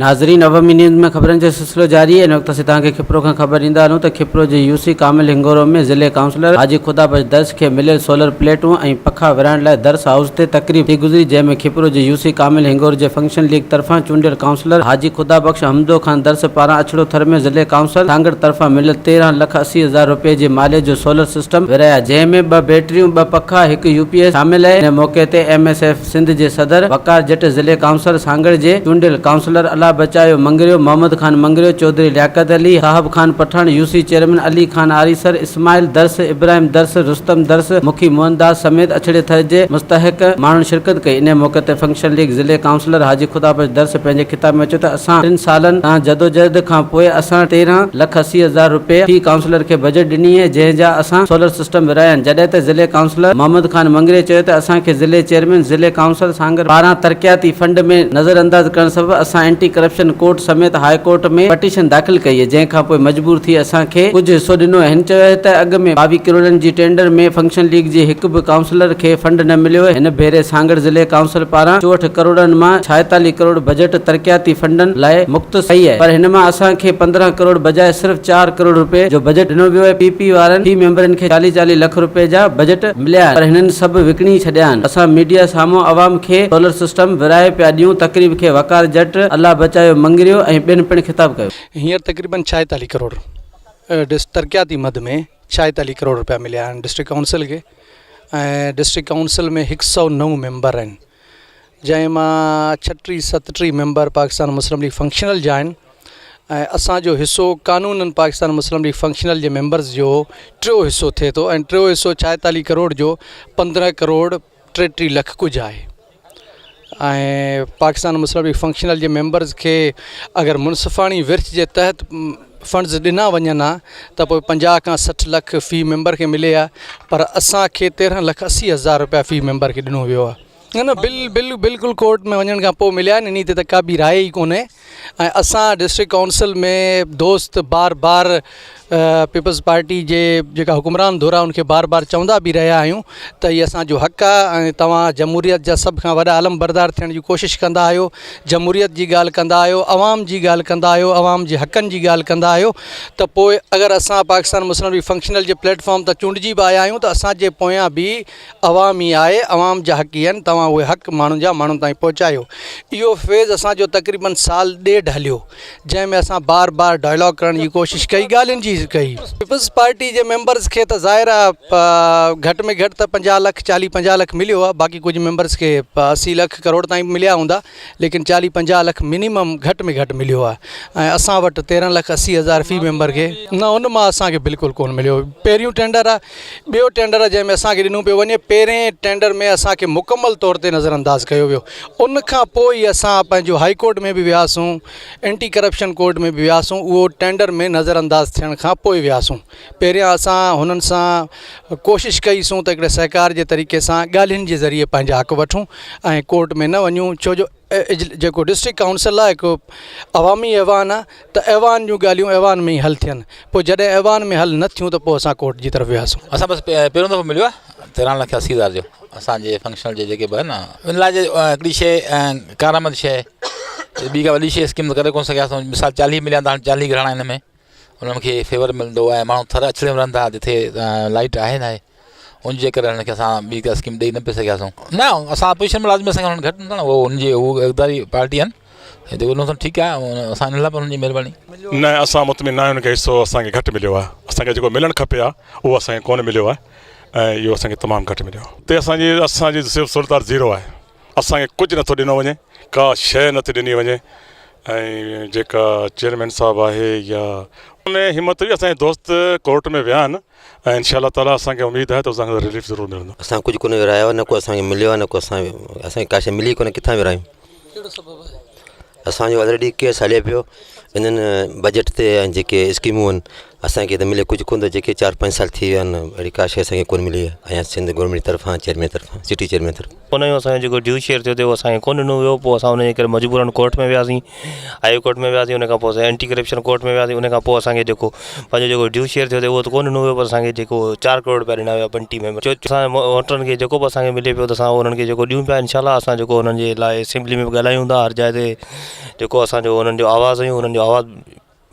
ناظرين عوامي نيوز ۾ خبرن جو سلسلو جاري آهي ان وقت اسين توهان کي کپرو کان خبر ڏيندا هلون ته کپرو جي يو سي ڪامل هنگورو ۾ ضلعي ڪائونسلر حاجي خدا بخش درس کي مليل سولر پليٽون ۽ پکا ورهائڻ لاء درس هائوس تي تقريب ٿي گذري جنهن ۾ کپرو جي يو سي ڪامل هنگورو جي فنڪشن ليگ طرفان چونڊيل ڪائونسلر حاجي خدا بخش حمدو خان درس پاران اڇڙو ٿر ۾ ضلعي ڪائونسل سانگهڙ طرفان مليل 13 لک 80 هزار روپيه جي ماليت جو سولر سسٽم ورهايا جنهن ۾ ٻه بيٽريون ٻه پکا هڪ يو پي ايس شامل آهي ان موقعي تي ايم ايس ايف سنڌ جي صدر وقار جٽ، ضلعي ڪائونسل سانگهڙ جي چونڊيل ڪائونسلر الله بچايو مڱريو، محمد خان مڱريو، چوڌري لياقت علي، صاحب خان پٺاڻ، يوسي چيئرمين علي خان آريسر، اسماعيل درس، ابراهيم درس، رستم درس، مکي موهن داس سميت اڇڙي ٿر جي مستحق ماڻهن شرڪت ڪئي. انهي موقعي تي فنڪشنل ليگ ضلعي ڪائونسلر حاجي خدا بخش درس پنهنجي خطاب ۾ چيو ته اسان ٽن سالن کان جدوجهد کان پوء اسان 13 لک 80 هزار روپيه في ڪائونسلر کي بجيٽ ڏني اهي جنهن جا اسان سولر سسٽم ورهايا آهن جڏهن ته ضلعي ڪائونسلر محمد خان مڱريي چيو ته اسان کي ضلعي چيئرمين ضلعي ڪائونسل سانگهڙ پاران ترقياتي فنڊ ۾ نظر انداز ڪرڻ سبب اسان اينٽي ڪرپشن ڪورٽ سميت هاء ڪورٽ ۾ پٽيشن داخل ڪئي آهي جنهن کان پوء مجبور ٿي اسان کي ڪجهه حصو ڏنو آهي هن چيو ته اڳ ۾ 22 ڪروڙن جي ٽينڊر ۾ فنڪشن ليگ جي هڪ به ڪائونسلر کي فنڊ نه مليو هن ڀيري سانگهڙ ضلعي ڪائونسل پاران 64 ڪروڙن مان 46 ڪروڙ بجيٽ ترقياتي فنڊن لاء مختص ڪئي آهي پر هن مان اسان کي 15 ڪروڙ بجاء صرف چار ڪروڙ روپيه جو بجيٽ ڏنو ويو آهي، پي پي وارن في ميمبرن کي چاليهه چاليهه لک روپيه جا بجيٽ مليا آهن پر هنن سڀ وڪڻي ڇڏيا آهن، اسان ميڊيا سامهون عوام کي سولر سسٽم ورهائي پيا ڏيون، تقريب کي وقار جٽ، الله بچايو مڱريو ۽ ٻين پڻ خطاب ڪيو. هينئر تقريبن ڇائيتاليهه ڪروڙ ترقياتي مد ۾ ڇائيتاليهه ڪروڙ روپيا مليا آهن ڊسٽرڪٽ ڪائونسل کي ۽ ڊسٽرڪٽ ڪائونسل ۾ هڪ سئو نو ميمبر آهن جنهن مان ڇٽيهه ستٽيهه member Pakistan Muslim league functional جا آهن ۽ اسان جو حصو قانونن پاڪستان مسلم ليگ فنڪشنل جي ميمبرز جو ٽيون حصو ٿئي ٿو ۽ ٽيون حصو ڇائيتاليهه ڪروڙ جو پندرهن ڪروڙ ٽيٽيهه لک ڪجهه آهي ۽ پاڪستان مسلم ليگ فنڪشنل جي ميمبرز کي اگر منصفاڻي ورڇ جي تحت فنڊز ڏنا وڃن ها ته پوء 50 کان 60 لک في ميمبر کي ملي ها پر اسان کي 13 لک 80 هزار روپيا في ميمبر کي ڏنو ويو آهي. نه نه بل بل بلڪل ڪورٽ ۾ وڃڻ کان پوء مليا آهن انهي تي ته ڪا به راء ئي ڪونهي ۽ اسان ڊسٽرڪٽ ڪائونسل ۾ دوست بار بار پيپلز پارٽي جي جيڪا حڪمران ڌر آهي ان کي بار بار چوندا به رهيا آهيون ته هي اسان جو حق آهي ۽ توهان جمهوريت جا سڀ کان وڏا علم بردار ٿيڻ جي ڪوشش ڪندا آهيو جمهوريت جي ڳالهه ڪندا آهيو عوام جي ڳالهه ڪندا آهيو عوام جي حقن جي ڳالهه ڪندا آهيو ته پوء اگر اسان پاڪستان مسلم ليگ فنڪشنل جي پليٽ فارم تان چونڊجي به آيا آهيون ته اسان جي پويان به عوام ئي آهي، عوام جا حق ئي آهن، توهان اهي حق ماڻهن جا ماڻهن تائين پهچايو. اهو فيز اسان جو تقريبن سال ڏيڍ هليو، جنهن ۾ اسان بار بار ڊائلاگ ڪرڻ جي ڪوشش ڪئي، ڳالهين جي ڪئي. پيپلز پارٽي جي ميمبرز کي ته ظاهر آهي گهٽ ۾ گهٽ ته 50 لک چاليهه 50 لک مليو آهي، باقي ڪجهه ميمبرز کي 80 لک ڪروڙ تائين به مليا هوندا، ليڪن چاليهه 50 لک منيمم گهٽ ۾ گهٽ مليو آهي ۽ اسان وٽ 13 لک 80 هزار في ميمبر کي نه ان مان اسان کي بلڪل ڪونه مليو. پهريون ٽينڊر آهي. ٻيو ٽينڊر جنهن ۾ اسان کي ڏنو پيو وڃي پهرين ٽينڊر ۾ اسان کي مڪمل طور تي نظر انداز ڪيو ويو ان کان پوء ئي اسان پنهنجو هائي ڪورٽ ۾ به وياسون اينٽي ڪرپشن ڪورٽ ۾ به وياسون اهو ٽينڊر ۾ نظر انداز ٿيڻ کان پوء وياسون پهريان اسان هنن سان ڪوشش ڪئي سون ته هڪڙي سهڪار جي طريقي سان ڳالهين جي ذريعي پنهنجا حق وٺون ۽ ڪورٽ ۾ نه وڃون ڇو جو جيڪو ڊسٽرڪٽ ڪائونسل آهي هڪ عوامي ايوان آهي ته ايوان جون ڳالهيون ايوان ۾ ئي حل ٿين پوء جڏهن ايوان ۾ حل نه ٿيون ته پوء اسان ڪورٽ جي طرف وياسون. اسان بس پهريون دفعو مليو آهي 13 لک 80 هزار جو اسان جي فنڪشنل جي جيڪي به آهن ان لاء جي هڪڙي شيء ڪارآمد شيء ٻي ڪا وڏي شيء اسڪيم ته ڪري ڪونه سگهياسون مثال 40 مليا ته هاڻي 40 گهراڻا هن ۾ انهن کي فيور ملندو ۽ ماڻهو ٿر اڇڙي ۾ رهن ٿا جتي لائيٽ آهي ناهي ان جي ڪري هنن کي اسان ٻي ڪا اسڪيم ڏئي نه پئي سگهياسون نه اسان اپوزيشن ۾ لازمي اسان کي هنن گهٽ نه هو ان جي هو اقتداري پارٽي آهن جيڪو ڏنو اٿن ٺيڪ آهي اسان ان لاء به انهن جي مهرباني. نه اسان مطمئن نه آهيون ان کي حصو اسان کي گهٽ مليو آهي اسان کي جيڪو ملڻ کپي ها اهو اسان کي ڪونه مليو آهي ۽ اهو اسان کي تمام گهٽ مليو آهي. تي اسان جي اسان جي صرف سهولتار زيرو آهي اسان کي ڪجهه نٿو ڏنو وڃي ڪا شيء نٿي ڏني وڃي ۽ جيڪا چيئرمين صاحب آهي يا ان ۾ همت هئي اسان جا دوست ڪورٽ ۾ ويا آهن ۽ انشاء الله تعالي اسان کي اميد آهي ته اسان کي رليف ضرور ملندو. اسان ڪجهه ڪونه ورهايو آهي نه ڪو اسان کي مليو آهي نه ڪو اسان اسان کي ڪا شيء ملي ڪونه ڪٿان ورهايون. ڪهڙو سبب آهي؟ اسان جو آلريڊي ڪيس هلي پيو انهن بجيٽ تي ۽ جيڪي اسڪيمون آهن اسان کي ته ملي ڪجهه ڪونه ٿو جيڪي چار پنج سال ٿي ويا آهن اهڙي ڪا شيء اسان کي ڪونه ملي آهي ۽ سنڌ گورنمينٽ جي طرفان چيئرمين طرفان سٽي چيئرمين طرفان. ان جو اسان جو جيڪو ڊيو شيئر ٿيو ٿي اهو اسان کي ڪونه ڏنو ويو پوء اسان ان جي ڪري مجبورن ڪورٽ ۾ وياسين هائي ڪورٽ ۾ وياسين ان کان پوء اسان اينٽي ڪرپشن ڪورٽ ۾ وياسين ان کان پوء اسان کي جيڪو پنهنجو جيڪو ڊيو شيئر ٿيو ٿي اهو ته ڪونه ڏنو ويو پر اسان کي جيڪو چار ڪروڙ روپيا ڏنا ويا 35 ميمبر اسان ووٽرن کي جيڪو به اسان کي ملي پيو ته اسان انهن کي جيڪو ڏيون پيا انشاء الله اسان جيڪو انهن جي لاء اسيمبلي ۾ به ڳالهايون ٿا هر جاء تي جيڪو اسان جو انهن جو آواز آهيون انهن جو آواز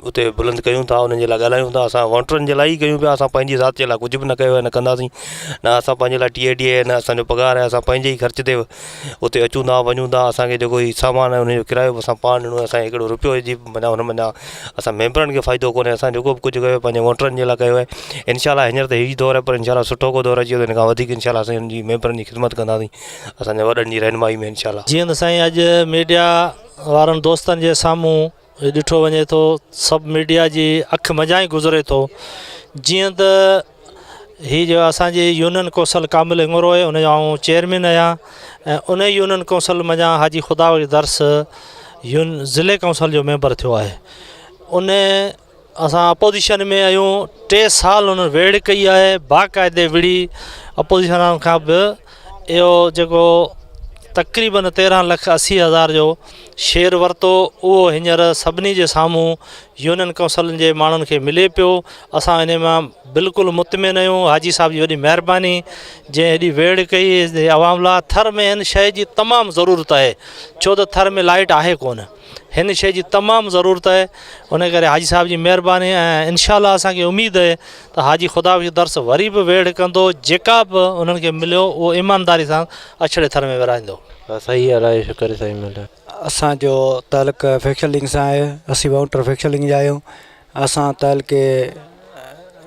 اتي بلند ڪيون ٿا انهن جي لاء ڳالهايون ٿا اسان ووٽرن جي لاء ئي ڪيون پيا اسان پنهنجي ذات جي لاء ڪجهه به نه ڪيو آهي نه ڪنداسين نه اسان پنهنجي لاء ٽي اي ڊي اي نه اسانجو پگهار آهي اسان پنهنجي ئي خرچ تي اتي اچون ٿا وڃون ٿا اسانکي جيڪو هي سامان آهي ان جو ڪرايو به اسان پاڻ ڏنو آهي اسانکي هڪڙو روپيو جي معنيٰ هن منجهان اسان ميمبرن کي فائدو ڪونهي اسان جيڪو به ڪجهه ڪيو پنهنجي ووٽرن جي لاء ڪيو آهي انشاء الله هينئر ته هي دور آهي پر انشاء الله سٺو ڪو دور اچي ويو ته هن کان وڌيڪ انشاء الله اسان هن جي ميمبرن جي خدمت ڪنداسين اسانجي وڏن جي رهنمائي ۾ انشاء الله. جيئن ته سائين اڄ ميڊيا وارن دوستن جي سامهون ڏٺو وڃي ٿو سڀ ميڊيا جي اک منجهان ئي گذري ٿو جيئن ته هي جو اسانجي يونين ڪونسل ڪامل هڱورو آهي ان جو آئون چيئرمين آهيان ۽ ان يونين ڪونسل منجهان حاجي خدا بخش درس يون ضلعي ڪونسل جو ميمبر ٿيو آهي ان اسان اپوزيشن ۾ آهيون ٽي سال انهن ويڙهه ڪئي آهي باقاعدي وڙهي اپوزيشن وارن کان به اهو جيڪو تقريبن 13 لک 80 هزار جو شيئر ورتو اهو هينئر سڀني جي سامهون يونين ڪونسلن جي ماڻهن کي ملي پيو. اسان انهي مان بلڪل مطمئن آهيون. حاجي صاحب جي وڏي مهرباني جنهن هيڏي ويڙهه ڪئي عوام لاء. ٿر ۾ هن شيء جي تمام ضرورت آهي ڇو ته ٿر ۾ لائيٽ آهي ڪونه هن شيء جي تمام ضرورت آهي ان ڪري حاجي صاحب جي مهرباني ۽ انشاء الله اسان کي اميد آهي ته حاجي خدا بخش درس وري به ويڙهه ڪندو جيڪا به انهن کي مليو اهو ايمانداري سان اڇڙي ٿر ۾ ورهائيندو. صحيح الله جو شڪر سائين مليا. اسان جو تعلق فيڪشن لنگ سان آهي اسين وائونٽر فيڪشن لنگ جا آهيون اسان تعلقي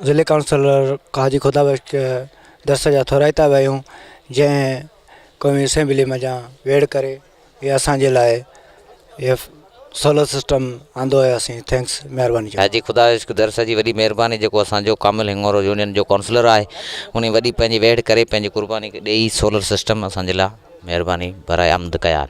ضلعي ڪائونسلر حاجي خدا بخش درس جا ٿورائتا به آهيون جنهن قومي اسيمبلي منجهان ويڙهه ڪري هي اسان جي لاء هي سولر سسٽم آندو آهي اسين thanks مهرباني چئون. حاجي خدا بخش درس جي وڏي مهرباني جيڪو اسان جو ڪامل هڱورو يونين جو ڪائونسلر آهي انهي وڏي پنهنجي ويڙهه ڪري پنهنجي قرباني ڏئي سولر سسٽم اسان جي لاء مهرباني برائي آمد ڪيا.